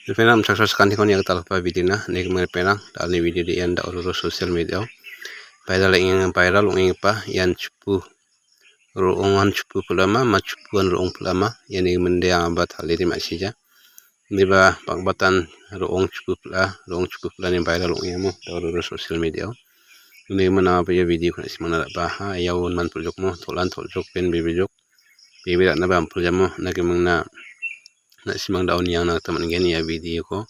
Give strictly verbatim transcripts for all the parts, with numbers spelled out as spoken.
Ripena, amchaksa sakantikon ia gitalgipa videona, nigming ripena, dalni video de ian da·o roro social media-o viral ong·eng-, viral ong·enggipa ian chipu ro·ongan chipu pil·ama, ma chipuan ro·ong pil·ama, iani mande angaba talede ma·sija. Indiba bang·batan ro·ong chipu pil·a, ro·ong chipu pil·ani viral ong·engamo, da·o roro social media-o. Uni gimin angaba ia video-ko na·simangna ra·baha, ia unman pul·jokmo, tol·an tol·jok, pen bebe jok, bebe ra·naba ampul jamo, na·gimingna na·simang da·o niangna gita man·gen ia video-ko.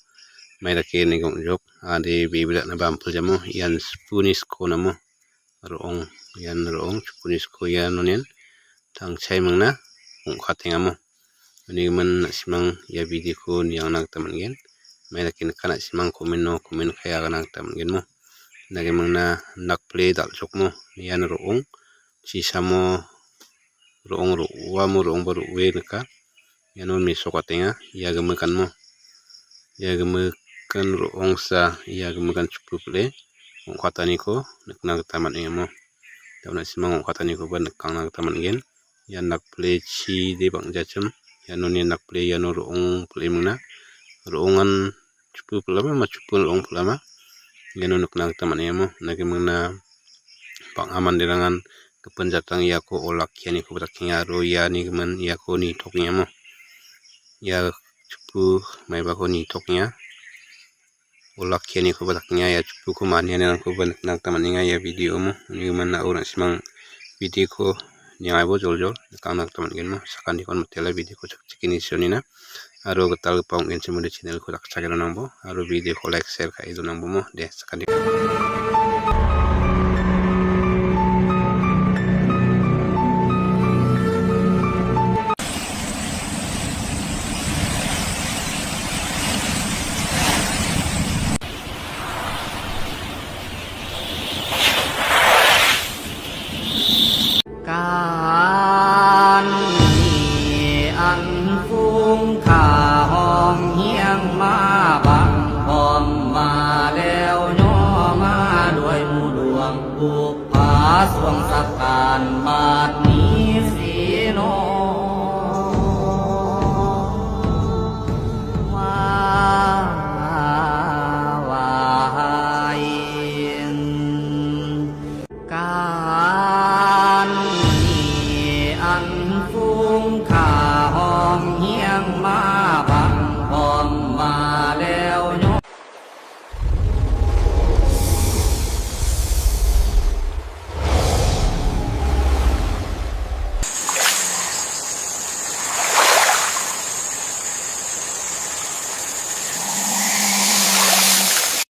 Maidake nigong·jok, ade bebe ra·naba ampul jamo, ian chipuni siko namo. Ro·ong, ian ro·ong, chipuni siko ian onen tangchai mingna ong·katengamo. Uni gimin na·simang ia video-ko niangna gita man·gen. Maidake nika na·simang comment-o comment ka·e agana gita man·genmo. Dake mingna nakple dal·chokmo. Ian ro·ong, chisamo ro·ong ro·uamo ro·ongba ro·ue nika. Iano mesokatenga, ia gimikanmo. Ia gimikan ro·ongsa, ia gimikan chipu pil·e ong·kataniko nikna gita man·engamo. Da·o na·simang ong·katanikoba nikangna gita man·gen. Ia nakple chide bang·jachim. Ianoni nakple iano ro·ong pil·e mingna. Ro·ongan chipu pil·ama, ma chipu ro·ong pil·ama. Iano nikna gita man·engamo. Nagimingna bang·a manderangan gipin jatrang iako olakkianikoba dakenga aro iani gimin iako nitokengamo. Ia chipu maibako nitokenga. Olakkianikoba dakenga ia chipuko manianirangkoba nikna gita man·enga ia video-mo. Uni gimin na·o na·simang video-ko niangaibo joljol nikangna gita man·genmo. Sakantikon mitela video-ko chakchikeni sionina. Aro gitalgipa ong·genchim uni channel-ko dakchake donangbo. Aro video-ko like, share ka·e donangbomo. De, sakantikon. Kan ni an phung kha hong hiang ma bang hong ma leo nyo ma doi mu luang bu pha suang sat